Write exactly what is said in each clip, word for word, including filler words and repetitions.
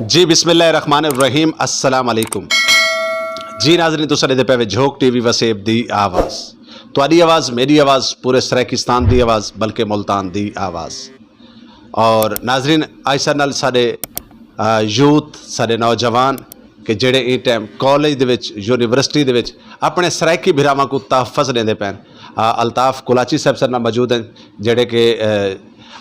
جی، بسم اللہ الرحمن الرحیم۔ السلام علیکم۔ جی ناظرین، تساں دے پے وے جھوک ٹی وی وسیب دی آواز۔ تہاڈی آواز، میری آواز، پورے سرائیکستان دی آواز، بلکہ ملتان دی آواز۔ اور ناظرین، آج سارے نال سارے، آ، یوتھ، سارے نوجوان کہ جڑے این ٹائم کالج دے وچ، یونیورسٹی دے وچ اپنے سرائیکی بھراواں کو تحفظ دیندے پین۔ آ، الطاف کلاچی صاحب سارے نال موجود ہیں، جڑے کہ، آ،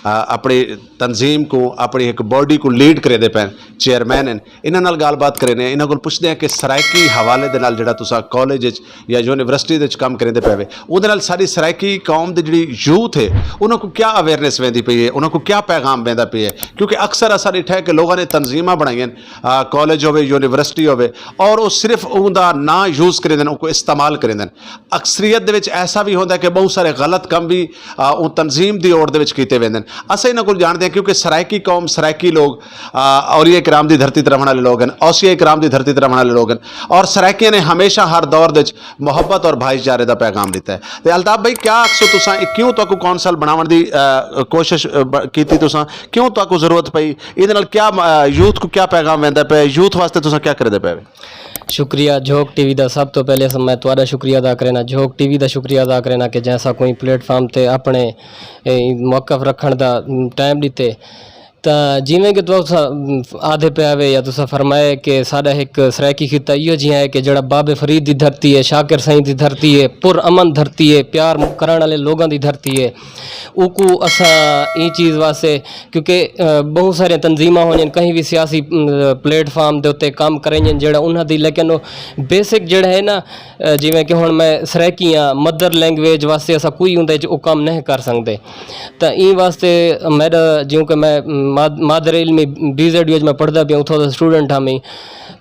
آ، اپنی تنظیم کو، اپنی ایک باڈی کو لیڈ کرے دے پین، چیئرمین ہیں۔ انہاں نال گل بات کرنے ہیں، انہاں کول پوچھدے ہیں کہ سرائیکی حوالے دے نال جڑا تساں کالج وچ یا یونیورسٹی دے وچ کم کریندے پے وے، اودے نال ساری سرائیکی قوم دے جڑی یوتھ ہے، انہاں کو کیا اویئرنس ویندی پئی ہے، انہاں کو کیا پیغام ویندا پئی ہے؟ کیونکہ اکثر اساں ڈٹھا ہے کہ لوگاں نے تنظیماں بنائیاں، آ، کالج ہووے، یونیورسٹی ہووے، اور وہ صرف اون دا نام یوز کریندے نے، ان کو استعمال کریندے نے۔ اکثریت دے وچ ایسا بھی ہوندا ہے کہ بہت سارے غلط کم بھی، آ، اون تنظیم دی اوڑ دے وچ کیتے ویندے نے۔ اساں انہاں کو جانتے ہیں کیونکہ سرائیکی قوم، سرائیکی لوگ، آ، اولیاء کرام دی دھرتی تے رہن والے لوگ ہیں، اوصیاء کرام دی دھرتی تے رہن والے لوگ ہیں، اور سرائیکیاں نے ہمیشہ ہر دور دے وچ محبت اور بھائی چارے دا پیغام دیتا ہے۔ تے الطاف بھائی، کیا آکھسو تساں، اے کیوں تہاکوں کونسل بناون دی، آ، کوشش، آ، ب-، کیتی تساں؟ کیوں تہاکوں ضرورت پئی؟ ایدے نال کیا، آ، یوتھ کو کیا پیغام ویندا پے؟ یوتھ واسطے تساں کیا کردے پے؟ شکریہ جھوک ٹی وی دا۔ سب تو پہلے میں تہاڈا شکریہ ادا کرنا، جھوک ٹی وی دا شکریہ ادا کرنا کہ جیسا کوئی پلیٹ فارم تے اپنے، اے، موقف رکھن دا ٹائم دتے۔ تاں جیویں کہ تساں آدھے پیا وے یا تساں فرمائے کہ ساڈا ایک سرائیکی خطہ ایہو جیہاں ہے کہ جڑا باب فرید دی دھرتی ہے، شاکر سائیں دی دھرتی ہے، پر امن دھرتی ہے، پیار کرن والے لوگاں دی دھرتی ہے، اوکو اساں ایں چیز واسطے، کیونکہ، آ، بہت سارے تنظیماں ہونیاں کہیں بھی سیاسی، م، پلیٹ فارم دے اُتے کم کریں جڑا انہاں دی، لیکن او بیسک جڑا ہے نا، آ، جیویں کہ ہن میں سرائیکی ہاں، مدر لینگویج واسطے اساں کوئی اوندے وچ او کم نہیں کر سکدے۔ تاں ایں واسطے میرا، جیوں کہ میں ماد-، مادر علمی بی زیڈ یو وچ میں پڑھدا پیاں، اتھوں دا سٹوڈنٹ ہاں میں،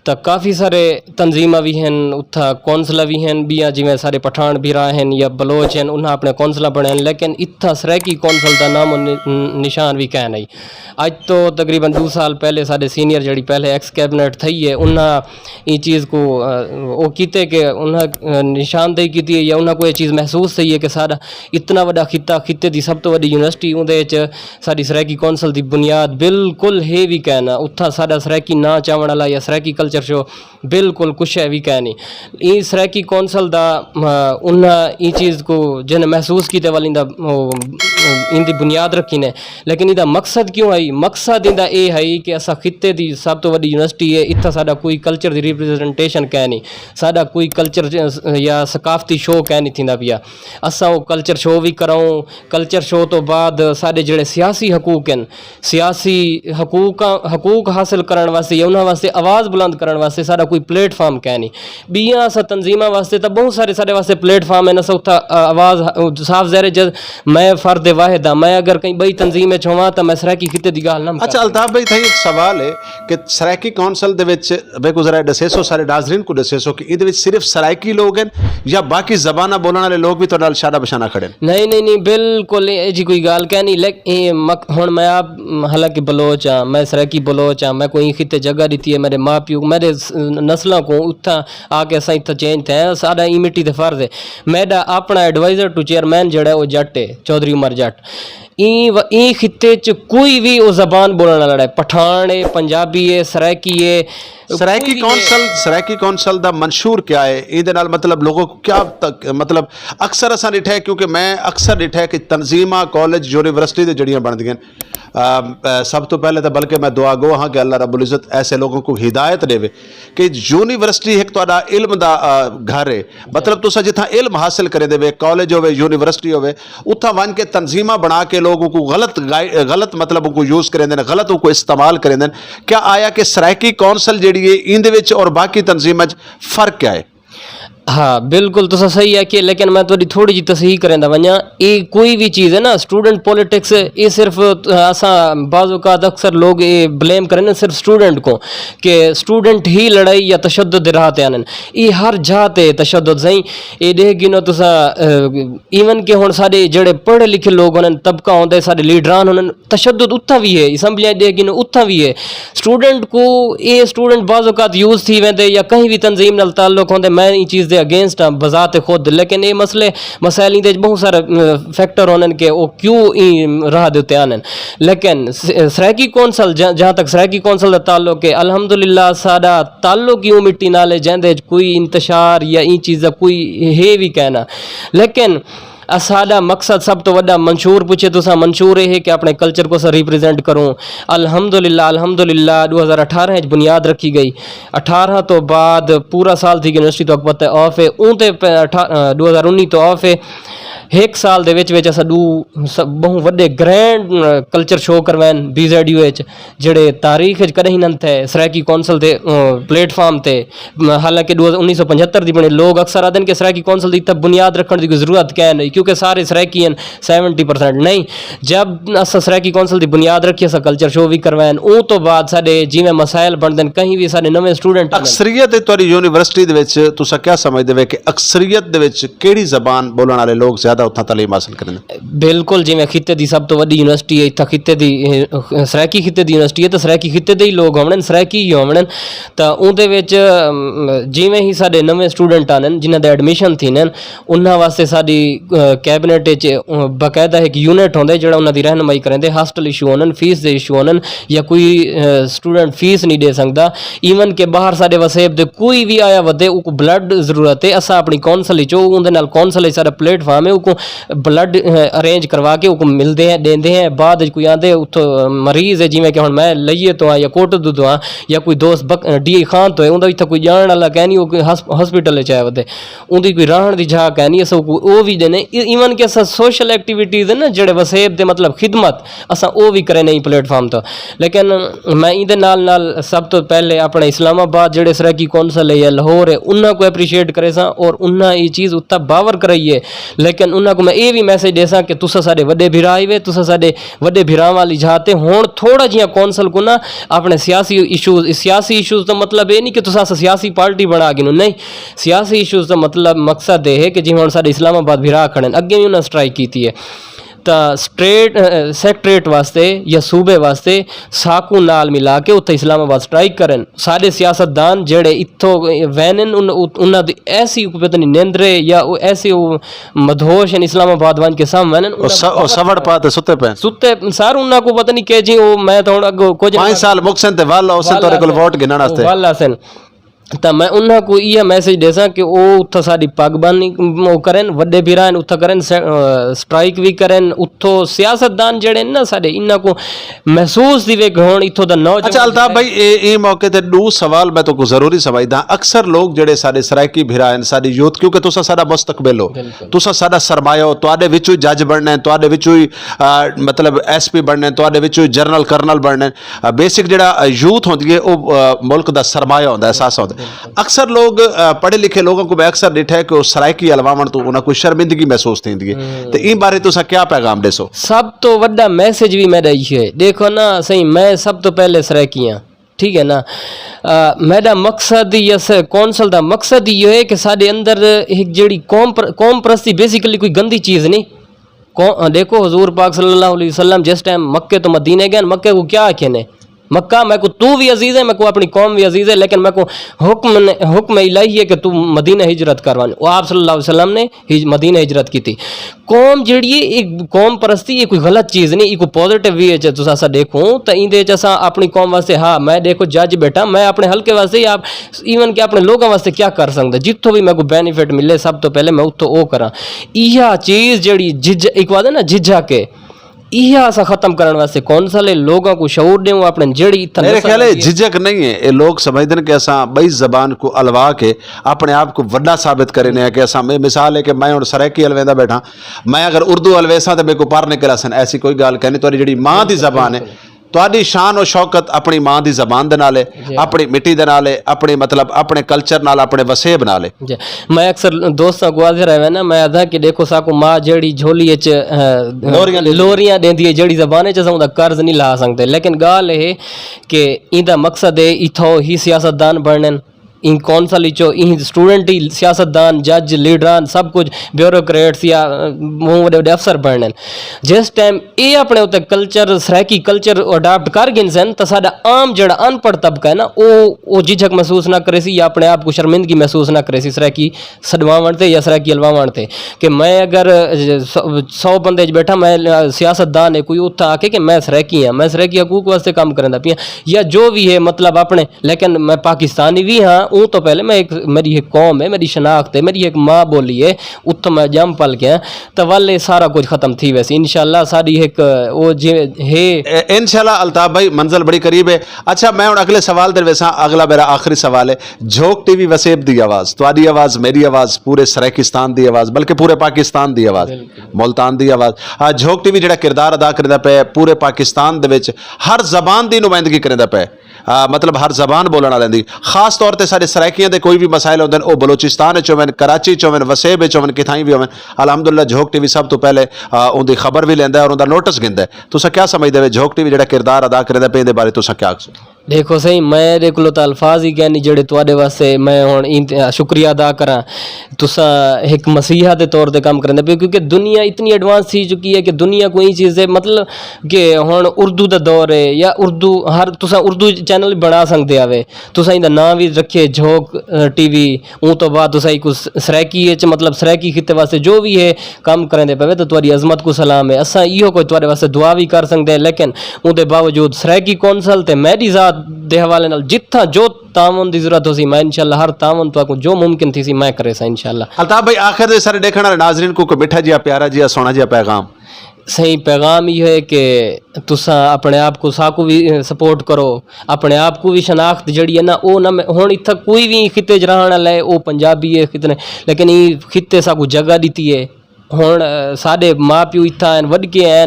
تاں کافی سارے تنظیماں وی ہن، اتھا کونسلاں وی ہن، بیاں جیویں سارے پٹھان بھرا ہن یا بلوچ ہن، انہاں اپنے کونسلاں بنائے ہن، لیکن اتھا سرائیکی کونسل دا نام و ن-، نشان وی کائے نہیں۔ اج تو تقریباً دو سال پہلے ساڈے سینئر جڑی پہلے ایکس کیبنٹ تھئی ہے، انہاں ایں چیز کو، آ، او کیتے کہ انہاں، آ، نشاندہی کیتی ہے یا انہاں کو یہ چیز محسوس تھئی ہے کہ ساڈا اتنا وڈا خطہ، خطے دی سب تو وڈی یونیورسٹی، اوندے وچ ساڈی سرائیکی کونسل دی بنیاد بالکل ہے وی کائنا، اتھا ساڈا سرائیکی ناں چاون والا یا سرائیکی کلچر شو بالکل کچھ ہے وی کائنی۔ ایں سرائیکی کونسل دا، آ، انہاں ایں چیز کو جن محسوس کیتے والی دا، او، ان دی بنیاد رکھی نے۔ لیکن ایندا مقصد کیوں ہے؟ مقصد ایندا اے ہے کہ اسا خطے دی سب تو وڈی یونیورسٹی ہے، اتھا ساڈا کوئی کلچر دی ریپریزنٹیشن کائنی، ساڈا کوئی کلچر یا ثقافتی شو کائنی تھیندا پیا۔ اساں او کلچر شو وی کراؤں، کلچر شو تو بعد ساڈے جڑے سیاسی حقوق ہیں، سیاسی حقوق، حقوق حاصل کرن واسطے یا انہاں واسطے آواز بلند کرن واسطے ساڈا کوئی پلیٹ فارم کائے نہیں۔ بیاں اساں تنظیماں واسطے تاں بہت سارے ساڈے واسطے پلیٹ فارم ہیں، اساں اتھا آواز، صاف ظاہر ہے، جد میں فرد واحد ہاں، میں اگر کہیں بئی تنظیم وچ ہوواں تاں میں سرائیکی خطے دی گال نہ کر اچھا، سکدا۔ الطاف بھائی، تھا ایک سوال ہے کہ سرائیکی کونسل دے وچ، بے گزرا ڈسے سو، سارے ناظرین کو ڈسے سو کہ ایندے وچ صرف سرائیکی لوگ ہیں یا باقی زباناں بولن والے لوگ بھی تہاڈے نال شانہ بشانہ کھڑے ہیں؟ نہیں، نہیں، نہیں، بالکل اے جی کوئی گل کہہ نہیں۔ لیکن اے مک-، ہن میں آپ، م، حالانکہ بلوچ ہاں، میں سرائیکی بلوچ ہاں، میں کوئی خطے جگہ دتی ہے، میرے ماں پیو، میرے س-، نسلاں کو اتھاں آ کے اساں اتھاں چینج تھے ہیں، ساڈا ایں مٹی تے فرض ہے۔ میرا اپنا ایڈوائزر ٹو چیئرمین جڑا ہے، وہ جٹ ہے، چوہدری عمر جٹ۔ ایں و-، ایں خطے چ کوئی بھی او زبان بولن والا ہے، پٹھان ہے، پنجابی ہے، سرائیکی ہے، سرائیکی کوئی بھی ہے۔ کونسل، سرائیکی کونسل دا منشور کیا ہے؟ ایندے نال مطلب لوگوں کو کیا تک، مطلب اکثر اساں ڈٹھا ہے، کیونکہ میں اکثر ڈٹھا ہے کہ تنظیماں، کالج، یونیورسٹی دے جڑیاں بندیاں، آ، آ، سب تو پہلے تو بلکہ میں دعا گو ہاں کہ اللہ رب العزت ایسے لوگوں کو ہدایت دے کہ یونیورسٹی ایک تہاڈا علم دا، آ، گھر ہے، مطلب تساں جتھاں علم حاصل کرے دے وے، کالج ہوے، یونیورسٹی ہوے، اتھاں ون کے تنظیماں بنا کے لوگ کو غلط گائی-، غلط مطلب کو یوز کرے دے نے، غلط کو استعمال کرے دے نے۔ کیا آیا کہ سرائیکی کونسل جڑی ہے، ایندے وچ اور باقی تنظیماں وچ فرق کیا ہے؟ ہاں، بالکل تساں صحیح ہے کہ، لیکن میں تہاڈی تھوڑی جی تصحیح کریندا ونجاں۔ اے کوئی بھی چیز ہے نا، اسٹوڈنٹ پولیٹکس، اے صرف، آ، اساں بعض اوقات اکثر لوگ اے بلیم کرن صرف اسٹوڈنٹ کو کہ اسٹوڈنٹ ہی لڑائی یا تشدد دے راہ تے آنن۔ اے ہر جاہ تے تشدد سائیں۔ اے دیکھ گنو تساں، آ، ایون کہ ہن ساڈے جڑے پڑھے لکھے لوگ ہونن، طبقہ ہوندا ہے، ساڈے لیڈران ہونن، تشدد اتھاں وی ہے، اسمبلیاں دے گن اتھاں وی ہے۔ اسٹوڈنٹ کو، اے اسٹوڈنٹ بعض اوقات یوز تھی ویندے یا کہیں وی تنظیم نال تعلق ہوندے، میں ایں چیز دے اگینسٹ ہاں بذات خود، لیکن یہ مسئلے مسائل دے وچ بہت سارے فیکٹر ہونن کہ وہ کیوں ہی راہ دے اتے آنن۔ لیکن س- سرائیکی کونسل، جہاں جہاں تک سرائیکی کونسل دا تعلق ہے، الحمدللہ ساڈا تعلق ہی اوں مٹی نال ہے جہاں دے وچ کوئی انتشار یا این چیز دا کوئی ہے بھی کہنا۔ لیکن ساڈا مقصد، سب تو وڈا منشور پوچھے تساں، منشور یہ ہے کہ اپنے کلچر کو اساں ریپریزنٹ کروں۔ الحمدللہ، الحمدللہ، دو ہزار اٹھارہ وچ بنیاد رکھی گئی۔ اٹھارہ تو بعد پورا سال تھی یونیورسٹی تو پتہ آف ہے، اون تے پ- اٹھا- دو ہزار انی تو آف ہے۔ ایک سال دے وچ وچ اساں دو س- بہوں وڈے گرینڈ کلچر شو کروین بی زیڈ یو وچ، جڑے تاریخ وچ کدے ہی نہ تھے سرائیکی کونسل تے پلیٹ فارم تے۔ حالانکہ دو ہزار انیس سو پچہتر دی بنے، لوگ اکثر آدھے کہ سرائیکی کونسل دی تب بنیاد رکھن دی کوئی ضرورت کہہ نہیں، کیونکہ سارے سرائیکی ہیں، سیونٹی پرسینٹ نہیں۔ جب اساں سرائیکی کونسل دی بنیاد رکھی، اساں کلچر شو بھی کروائن، اون تو بعد ساڈے جیویں مسائل بندے نے، کہیں بھی ساڈے نویں سٹوڈنٹ آندے نے۔ اکثریت ہے تہاڈی یونیورسٹی دے وچ، تساں کیا سمجھدے ہو کہ اکثریت دے وچ کیڑی زبان بولن والے لوگ زیادہ اتھاں تعلیم حاصل کرن؟ بالکل، جیویں خطے دی سب تو وڈی یونیورسٹی ہے، اتھاں خطے دی، اے، سرائیکی خطے دی یونیورسٹی ہے، تے سرائیکی خطے دے ہی لوگ ہوون، سرائیکی ہی ہوون۔ تاں اوندے وچ، ام، جیویں ہی ساڈے نویں سٹوڈنٹ آندے نے، جنہاں دے ایڈمیشن تھیندے نے، انہاں واسطے ساڈی، اے، کیبنٹ وچ، اے، باقاعدہ ایک یونٹ ہوندا ہے جڑا انہاں دی رہنمائی کریندا ہے۔ ہاسٹل ایشو ہونن، فیس دے ایشو ہونن، یا کوئی، اے، سٹوڈنٹ فیس نہیں دے سکدا، ایون کہ باہر ساڈے وسیب دے کوئی بھی آیا ودے، اوکوں بلڈ ضرورت ہے، اساں اپنی کونسل وچ، اوندے نال کونسل وچ ساڈا پلیٹ فارم ہے، اوکوں بلڈ، اے، ارینج کروا کے اوکوں ملدے ہیں، دیندے ہیں۔ بعد وچ کوئی آندے اتھوں مریض ہے، جیویں کہ ہن میں لئیے تو آں یا کوٹ دو آں، یا کوئی دوست بک-، ڈی آئی خان تو ہے، اوندا اتھا کوئی جان والا کہہ نہیں، او کوئی ہس-، ہاسپٹل وچ آیا ودے، اوندی کوئی راہن دی جھاک ہے نہیں، اساں اوکوں او بھی دینے۔ ای-، ایون کہ اساں سوشل ایکٹیویٹیز ہیں نا، جڑے وسیب دے مطلب خدمت، اساں او بھی کرے نہیں پلیٹ فارم تو۔ لیکن میں ایندے نال نال سب تو پہلے اپنے اسلام آباد جڑے سرائیکی کونسل ہے یا لاہور ہے، انہاں کو اپریشیٹ کرے ساں اور انہاں یہ چیز اتنا باور کرائی ہے۔ لیکن انہاں کو میں یہ بھی میسج دے ساں کہ تساں ساڈے وڈے بھرا ہی وے، تساں ساڈے وڈے بھرا والی جہاں تے ہن تھوڑا جیاں کونسل کو نا اپنے سیاسی ایشوز، سیاسی ایشوز دا مطلب یہ نہیں کہ تساں اساں سیاسی پارٹی بنا گنو، نہیں۔ سیاسی ایشوز دا مطلب، مقصد یہ ہے کہ جی ہن ساڈے اسلام آباد بھرا کھڑے ہیں، اگے بھی انہاں سٹرائک کیتی ہے۔ تاں سٹریٹ، اے، سیکٹریٹ واسطے یا صوبے واسطے ساکوں نال ملا کے اتھے اسلام آباد سٹرائک کرن۔ ساڈے سیاستدان جڑے اتھوں وینن، ان-، انہاں دی ایسی کو پتہ نہیں نیندرے یا او ایسے او مدہوش ہیں اسلام آباد ون کے سام وینن، او انہاں س-، او سوڑ پا تے ستے پے۔ ستے سر، انہاں کو پتہ نہیں کہ جی، او میں تاں ہن اگوں کچھ نہیں پانچ سال مکسن تے ول، او سن تورے کول ووٹ گنن واسطے۔ ول آسن۔ تاں میں انہاں کو یہ میسج دے ساں کہ او اتھا ساڈی پگ بانی او کرن، وڈے بھرا ہن اتھا کرن، سے-، اے، سٹرائک بھی کرن، اتھو سیاستدان جڑے نا ساڈے، انہاں کو محسوس دی وے کہ ہن اتھو دا نوجوان اچھا، الطاف بھائی، اے، اے موقع تے دو سوال میں تو کو ضروری سمجھدا۔ اکثر لوگ جڑے ساڈے سرائیکی بھرا ہن، ساڈی یوتھ، کیونکہ تساں ساڈا مستقبل ہو، بالکل۔ تساں ساڈا سرمایہ ہو، تہاڈے وچوں ہی جج بننے، تہاڈے وچوں ہی، آ، مطلب، ایس پی بننے، تہاڈے وچوں ہی جنرل کرنل بننے۔ بیسک جڑا یوتھ ہوندی ہے، او، آ، ملک دا سرمایہ ہوندا ہے، اثاثہ ہوندا ہے۔ اکثر لوگ، آ، پڑھے لکھے لوگوں کو میں اکثر ڈٹھا ہے کہ وہ سرائیکی الواون تو انہاں کو شرمندگی محسوس تھی ہوندی ہے۔ تے این بارے تساں کیا پیغام دے سو؟ سب تو وڈا میسج بھی میرا یہ ہے، دیکھو نا، صحیح، میں سب تو پہلے سرائیکی ہاں، ٹھیک ہے نا؟ آ، میرا مقصد یا س-، کونسل دا مقصد یہ ہے کہ ساڈے اندر ایک جڑی قوم پر-، قوم پرستی بیسیکلی کوئی گندی چیز نہیں۔ کون-، دیکھو، حضور پاک صلی اللہ علیہ وسلم جس ٹائم مکے تو مدینے گئے، مکے کو کیا آکھے نے؟ مکہ، میں کو تو بھی عزیز ہے، میں کو اپنی قوم بھی عزیز ہے، لیکن میں کو حکم نے، حکم الہی ہے کہ تو مدینہ ہجرت کروان۔ وہ آپ صلی اللہ علیہ وسلم نے ہج-، مدینہ ہجرت کی تھی۔ قوم جڑی ہے، ایک قوم پرستی، یہ کوئی غلط چیز نہیں، یہ کوئی پازیٹیو وے ہے۔ جے تساں اسا دیکھو تو ایندے وچ اساں اپنی قوم واسطے، ہاں، میں دیکھو جج بیٹھا، میں اپنے حلقے واسطے یا ایون کہ اپنے لوگوں واسطے کیا کر سکدا، جتھوں بھی میں کو بینیفٹ ملے، سب تو پہلے میں اتھوں او کراں۔ ایہا چیز جڑی جج-، ایک وعدہ نا جھجھک ہے، ایہا اسا ختم کرن واسطے کونسل ہے، لوگاں کو شعور دیوں، اپنے جڑی اتھاں میرے نسل خیال ہے لگی ہے۔ جھجھک نہیں ہے، یہ لوگ سمجھدے نے کہ اساں بئی زبان کو الوا کے اپنے آپ کو وڈا ثابت کرنے ہیں کہ اساں، میں مثال ہے کہ میں ہن سرائیکی الویندا بیٹھا، میں اگر اردو الویساں تے میرے کو پر نکل آسن، ایسی کوئی گل کہنی، تہاڈی جڑی ماں دی زبان ہے، تہاڈی شان و شوکت اپنی ماں دی زبان دے نال ہے، جی۔ اپنی مٹی دے نال ہے، اپنی، مطلب، اپنے کلچر نال، اپنے وسیب نال ہے۔ جی۔ میں اکثر دوستاں کو حاضر ہے نا، میں آدھا کہ دیکھو ساکو ماں جیڑی جھولی اچ، اہ، لوریاں دیندی۔ لوریاں دیندی ہے، جیڑی زبان اچ اساں اوندا قرض نہیں لا سکدے، لیکن گال اے ہے کہ ایندا مقصد ہے اتھو ہی سیاستدان بنن، ان کونسل وچوں ان سٹوڈنٹ ہی سیاستدان، جج، لیڈران، سب کچھ بیوروکریٹس یا منہ وڈے وڈے افسر بننے۔ جس ٹائم اے اپنے اُتے کلچر، سرائیکی کلچر اڈاپٹ کر گھن سن، تاں ساڈا عام جڑا ان پڑھ طبقہ ہے نا، او او جھجھک محسوس نہ کرے سی یا اپنے آپ کو شرمندگی محسوس نہ کرے سی سرائیکی سڈواون تے یا سرائیکی الواون تے۔ کہ میں اگر، اے، سو سو بندے وچ بیٹھا، میں، اے، سیاستدان ہے، کوئی اتھا آ کے کہ میں سرائیکی ہاں، میں سرائیکی حقوق واسطے کام کرندا پیاں، یا جو بھی ہے، مطلب، اپنے، لیکن میں پاکستانی بھی ہاں۔ اون تو پہلے میں ایک، میری ایک قوم ہے، میری شناخت ہے، میری ایک ماں بولی ہے، اتھوں میں جم پل گیا۔ تو ول یہ سارا کچھ ختم تھی ویسی، انشاءاللہ۔ ساری ایک، او جی، ہے۔ اے، انشاءاللہ الطاف بھائی، منزل بڑی قریب ہے۔ اچھا، میں ہن اگلے سوال دے ویساں، اگلا میرا آخری سوال ہے۔ جھوک ٹی وی وسیب دی آواز، تہاڈی آواز، میری آواز، پورے سرائیکستان دی آواز، بلکہ پورے پاکستان دی آواز، ملتان دی آواز۔ آ، جھوک ٹی وی جڑا کردار ادا کردا پے پورے پاکستان دے وچ، ہر زبان دی نمائندگی کردا پے۔ آ، مطلب، ہر زبان بولن والے دی، خاص طور تے سارے سرائیکیاں دے کوئی بھی مسائل ہوندے نے، او بلوچستان وچ ہوون، کراچی وچ ہوون، وسیب وچ ہوون، کتھائیں بھی ہوون، الحمدللہ جھوک ٹی وی سب تو پہلے، آ، اوندی خبر بھی لیندا ہے اور اوندا نوٹس گھندا ہے۔ تساں کیا سمجھدے وے، جھوک ٹی وی جڑا کردار ادا کردا پے، ایندے بارے تساں کیا آکھسو؟ دیکھو سہی، میں ایدے کولوں تاں الفاظ ہی کہنی جڑے تواڈے واسطے میں ہن انت-، شکریہ ادا کراں۔ تساں ایک مسیحا دے طور تے کم کرندے پے، کیونکہ دنیا اتنی ایڈوانس تھی چکی ہے کہ دنیا کو این چیز ہے، مطلب کہ ہن اردو دا دور ہے یا اردو، ہر تساں اردو چینل بنا سکدے آوے۔ تساں ایندا ناں وی رکھے جھوک، اے، ٹی وی۔ اون تو بعد تساں ایک اس سرائیکی وچ، مطلب، سرائیکی خطے واسطے جو وی ہے کم کریندے پے، تے تہاڈی عظمت کو سلام ہے۔ اساں ایہو کوئی تہاڈے واسطے دعا وی کر سکدے ہیں، لیکن اون دے باوجود سرائیکی کونسل تے میری ذات دے حوالے نال جتھاں جو تعاون دی ضرورت ہوسی، میں انشاءاللہ ہر تعاون تہاکوں جو ممکن تھیسی میں کریساں انشاءاللہ۔ الطاف بھائی، آخر دے سارے ڈیکھن والے ناظرین کو کوئی مٹھا جیا، پیارا جیا، سوہنا جیا پیغام؟ صحیح پیغام یہ ہے کہ تساں اپنے آپ کو ساکو بھی، اے، سپورٹ کرو، اپنے آپ کو بھی شناخت جڑی ہے نا، او نہ میں، ہن اتھا کوئی بھی خطے چ رہن والا ہے، او پنجابی ہے خطے نے، لیکن یہ خطے ساکو جگہ دیتی ہے۔ ہن، اے، ساڈے ماں پیو اتھا ہیں، ود کے ہیں،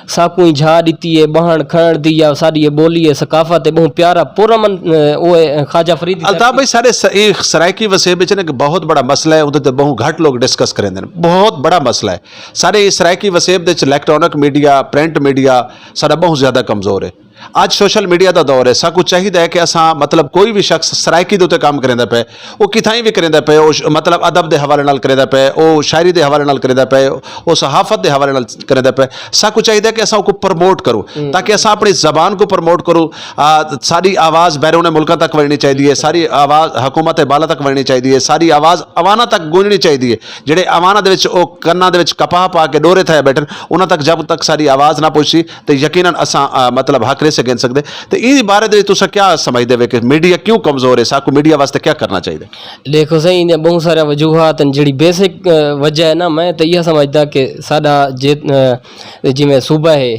ساکو ہی جھا دیتی ہے، بہن کھڑن دی یا ساڈی یہ بولی ہے، ثقافت ہے، بہت پیارا، پرامن، اے، او ہے، خواجہ فرید دی الطاف بھائی، ساڈے س-، یہ سرائیکی وسیب وچ نا ایک بہت بڑا مسئلہ ہے، اودے تے بہت گھٹ لوگ ڈسکس کریندے نے، بہت بڑا مسئلہ ہے۔ سارے اس سرائیکی وسیب دے وچ الیکٹرانک میڈیا، پرنٹ میڈیا سارا بہت زیادہ کمزور ہے۔ اج سوشل میڈیا دا دور ہے، ساکو چاہیدا ہے کہ اساں، مطلب، کوئی بھی شخص سرائیکی دے اُتے کام کریندا پے، او کتھائیں بھی کریندا پے، او ش-، مطلب، ادب دے حوالے نال کریندا پے، او شاعری دے حوالے نال کریندا پے، او صحافت دے حوالے نال کریندا پے، ساکو چاہیدا ہے کہ اساں اوکو پروموٹ کروں، تاکہ اساں اپنی زبان کو پروموٹ کروں۔ آ، ساری آواز بیرون ملکاں تک ونجنی چاہیدی ہے، ساری آواز حکومت بالا تک ونجنی چاہیدی ہے، ساری آواز عواناں تک گونجنی چاہیدی ہے۔ جڑے عواناں دے وچ او کناں دے وچ کپاہ پا کے ڈورے تھے بیٹھن، انہاں تک جب تک ساری آواز نہ پہنچی تے یقیناً اساں، آ، مطلب، حق نہیں سے گن سکدے۔ تے ایں بارے دے وچ تساں کیا سمجھدے وے کہ میڈیا کیوں کمزور ہے، ساکو میڈیا واسطے کیا کرنا چاہیے؟ دیکھو سہی، اندیاں بہت سارے وجوہات ہیں۔ جڑی بیسک، آ، وجہ ہے نا، میں تے یہ سمجھدا کہ ساڈا جے، آ، جویں صوبہ ہے،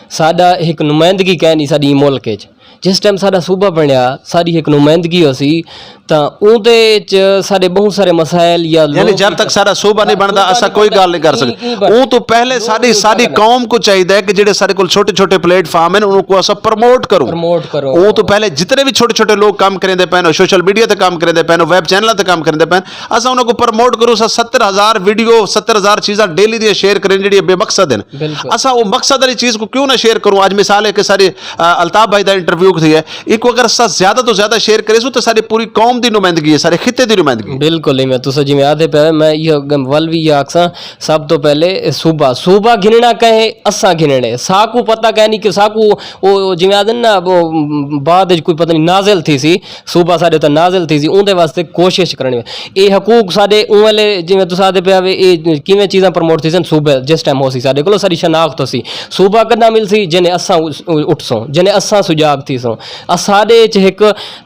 ساڈا ایک نمائندگی کہنی ساڈی ملک وچ۔ جس ٹائم ساڈا صوبہ بنیا، ساڈی ایک نمائندگی ہو سی، تاں اوندے وچ ساڈے بہت سارے مسائل یا یعنی لوگ جب تک ساڈا صوبہ نہیں بندا، اساں کوئی گل نہیں کر سکدے۔ اون تو پہلے ساڈی، ساڈی قوم کو چاہیدا ہے کہ جڑے ساڈے کول چھوٹے چھوٹے پلیٹ فارم ہیں، انہاں کو اساں پروموٹ کروں۔ پروموٹ کرو۔ اون تو پہلے جتنے بھی چھوٹے چھوٹے لوگ کام کریندے پے نے، سوشل میڈیا تے کام کریندے پے نے، ویب چینل تے کام کریندے پے نے، اساں انہاں کو پروموٹ کروں۔ اساں ستر ہزار ویڈیو، ستر ہزار چیزاں ڈیلی دی شیئر کریں جڑی بے مقصد ہیں۔ بالکل۔ اساں وہ مقصد والی چیز کو کیوں نہ شیئر کروں؟ اج مثال ہے کہ ساڈے، آ، الطاف بھائی دا انٹرویو تھی ہے، ایک اگر اساں زیادہ تو زیادہ شیئر کرے سو تو ساری پوری قوم دی نمائندگی ہے، سارے خطے دی نمائندگی ہے۔ بالکل، میں تساں جویں آدھے پے، میں یہ گم-، ول بھی یہ آکھساں، سب تو پہلے صوبہ، صوبہ گھننا کہے، اساں گھننے۔ ساکو پتہ کہے نہیں کہ ساکو، او جویں آدھے نا، وہ بعد وچ کوئی پتہ نہیں نازل تھی سی، صوبہ ساڈے تے نازل تھی سی، اون دے واسطے کوشش کرنی۔ اے حقوق ساڈے اون والے، جویں تساں آدھے پے وے، اے کیویں چیزاں پروموٹ تھی سن؟ صوبہ جس ٹائم ہو سی ساڈے کولوں، ساڈی شناخت ہو سی۔ صوبہ کداں مل سی؟ جنے اساں اٹھ-، اٹھ سوں، جنے اساں سجاگ تھی سوں۔ آ ساڈے وچ ایک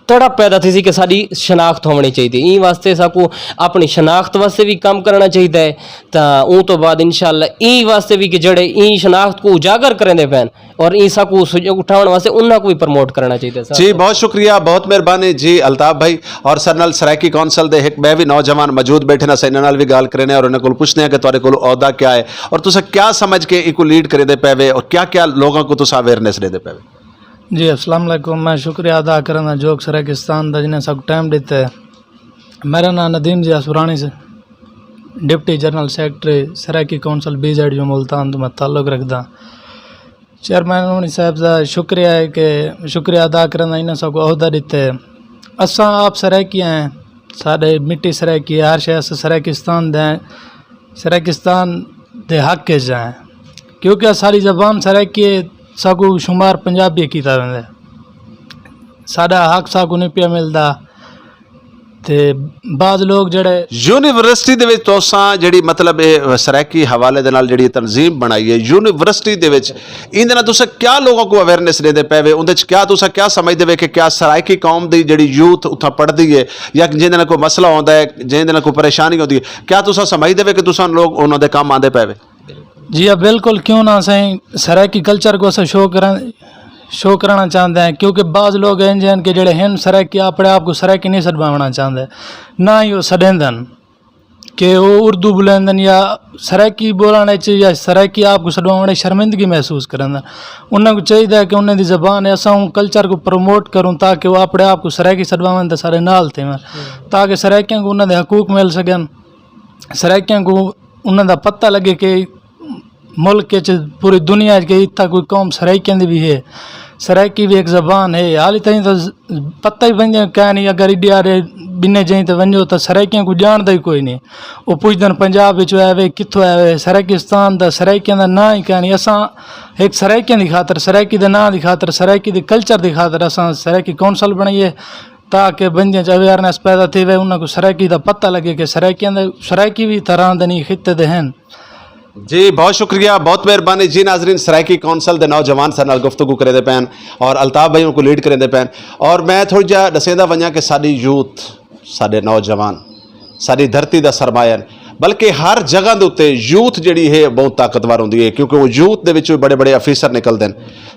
تڑپ پیدا تھی سی کہ ساڈی شناخت ہونی چاہیے۔ این واسطے ساکو اپنی شناخت واسطے بھی کام کرنا چاہیے ہے۔ تاں اون تو بعد انشاءاللہ این واسطے بھی کہ جڑے این شناخت کو اجاگر کرنے دے پین، اور ایسا کو سج-، اٹھاون واسطے انہاں کو بھی پروموٹ کرنا چاہیے سر۔ جی، بہت شکریہ، بہت مہربانی جی الطاف بھائی۔ اور سر نال سرائیکی کونسل دے ایک میں بھی نوجوان موجود بیٹھے نا، سر انہاں نال بھی گال کرنے اور انہاں کول پوچھنے ہیں کہ تہاڈے کول عہدہ کیا ہے اور تساں کیا سمجھ کے ایکو لیڈ کرے دے پے وے اور کیا کیا لوگاں کو تساں اویئرنیس دے دے پے وے؟ جی، السلام علیکم۔ میں شکریہ ادا کرنا جوک سرائیکستان دا جنہیں سب ٹائم دیتا ہے۔ میرا نام ندیم ضیاء سورانی سے، deputy general secretary Saraiki council B Z U Multan تو میں تعلق رکھدا۔ چیئرمین امنی صاحب دا شکریہ ہے کہ شکریہ ادا کرنا، انہاں ساکو عہدہ دتے۔ اساں آپ سرائیکی ہیں، ساڈے مٹی سرائیکی ہے، ہر شے اساں سرائیکستان دے ہیں، سرائیکستان دے حق وچ ہیں، کیونکہ ساری زبان سرائیکی ہے، ساکو شمار پنجابی کیتا ویندا ہے۔ ساڈا حق ساکو نہیں پیا ملدا۔ تے بعض لوگ جڑے یونیورسٹی دے وچ تساں جڑی، مطلب، اے سرائیکی حوالے دے نال جڑی تنظیم بنائی ہے یونیورسٹی دے وچ، ایندے نال تساں کیا لوگوں کو اویئرنس دیندے پے وے؟ اوندے وچ کیا تساں کیا سمجھدے وے کہ کیا سرائیکی قوم دی جڑی یوتھ اتھاں پڑھدی ہے یا جیندے نال کوئی مسئلہ ہوندا ہے، جیندے نال کوئی پریشانی ہوندی ہے، کیا تساں سمجھدے وے کہ تساں لوگ انہاں دے کم آندے پے وے؟ جی ہاں، بالکل، کیوں نہ سائیں؟ سرائیکی کلچر کو اساں شو کرن، شو کرانا چاہندے ہیں، کیونکہ بعض لوگ ہیں جن کے جڑے ہیں سرائیکی، اپنے آپ کو سرائیکی نہیں سڈوانا چاہندے، نہ ہی وہ سڈیندن کہ وہ اردو بولیندن یا سرائیکی بولنے چ یا سرائیکی آپ کو سڈوانے شرمندگی محسوس کرندن۔ انہاں کو چاہیے کہ انہاں دی زبان ہے، اساں اون کلچر کو پروموٹ کروں تاکہ وہ اپنے آپ کو سرائیکی سڈواون تے سارے نال تھے، تاکہ سرائیکیاں کو انہاں دے حقوق مل سکن، سرائیکیاں کو انہاں دا پتہ لگے کہ ملک وچ، پوری دنیا وچ کہ اتھا کوئی قوم سرائیکیاں دی بھی ہے۔ سرائیکی بھی ایک زبان ہے۔ حالی تائیں تو ز-، پتہ ہی بندے کہہ نہیں، اگر ایڈی آرے بنے جائیں تو ونجو تو سرائیکیاں کو جان دا ہی کوئی نہیں۔ وہ پوچھدن پنجاب وچ ہویا وے، کتھوں آیا وے، سرائیکستان دا، سرائیکیاں دا نام ہی کہہ نہیں۔ اساں ایک سرائیکیاں دی خاطر، سرائیکی دے نام دی خاطر، سرائیکی دے کلچر دی خاطر اساں سرائیکی کونسل بنائیے۔ تاکہ بندیاں چ اویئرنس پیدا تھی وے، انہاں کو سرائیکی دا پتہ لگے کہ سرائیکیاں دے، سرائیکی بھی طرح دے نہیں خطے دے ہیں۔ جی، بہت شکریہ، بہت مہربانی جی۔ ناظرین، سرائیکی کونسل دے نوجوان سارے نال گفتگو کرے دے پین اور الطاف بھائی ان کو لیڈ کرے دے پین۔ اور میں تھوڑا جہا دسیندا ونجاں کہ ساری یوتھ، سارے نوجوان، ساری دھرتی دا سرمایہ ہیں، بلکہ ہر جگہ دے اُتے یوتھ جڑی ہے بہت طاقتور ہوندی ہے، کیونکہ وہ یوتھ دے وچوں بڑے بڑے آفیسر نکلدے ہیں۔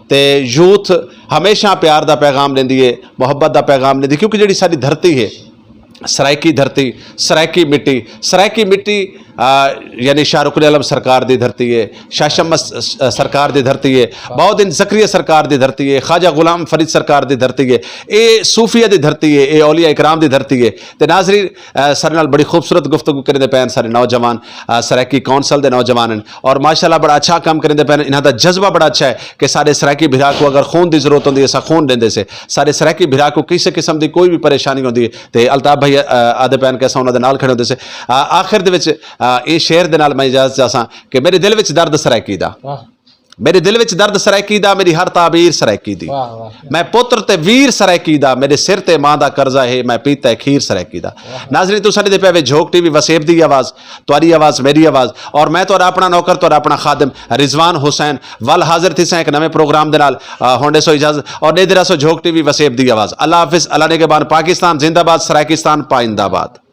تے یوتھ ہمیشہ پیار دا پیغام دیندی ہے، محبت دا پیغام دیندی، کیونکہ جڑی ساری دھرتی ہے، سرائیکی دھرتی، سرائیکی مٹی، سرائیکی مٹی، آ، یعنی شاہ رکن عالم سرکار دی دھرتی ہے، شاہ شمس س-، سرکار دی دھرتی ہے، بہاؤالدین زکریا سرکار دی دھرتی ہے، خواجہ غلام فرید سرکار دی دھرتی ہے، اے صوفیہ دی دھرتی ہے، اے اولیاء اکرام دی دھرتی ہے۔ تے ناظرین، آ، سارے نال بڑی خوبصورت گفتگو کرے دے پین سارے نوجوان، آ، سرائیکی کونسل دے نوجوان ہیں اور ماشاءاللہ بڑا اچھا کام کرے دے پین۔ انہاں دا جذبہ بڑا اچھا ہے کہ سارے سرائیکی بھرا کو اگر خون دی ضرورت ہوندی ہے، اساں خون دیندے سے۔ سارے سرائیکی بھرا کو کسی قسم دی کوئی بھی پریشانی ہوندی ہے تے الطاف بھائی، آ، آدھے پین کہ اساں انہاں دے نال کھڑے ہوندے سے۔ آ، آخر دے وچ، آ، اے شعر دے نال میں اجازت چاہساں کہ میرے دل وچ درد سرائیکی دا، میرے دل وچ درد سرائیکی دا، میری ہر تعبیر سرائیکی دی۔ میں پتر تے ویر سرائیکی دا، میرے سر تے ماں دا قرضہ ہے، میں پیتا ہے کھیر سرائیکی دا۔ ناظرین، تساں دے پے وے جھوک ٹی وی وسیب دی آواز، تہاڈی آواز، میری آواز، اور میں تہاڈا اپنا نوکر، تہاڈا اپنا خادم رضوان حسین، ول حاضر تھی ساں ایک نویں پروگرام دے نال۔ آ، ہن دے سو اجازت اور دے دے رہا سو جھوک ٹی وی وسیب دی آواز۔ اللہ حافظ، اللہ نگہبان، پاکستان زندہ باد، سرائیکستان پائندہ باد۔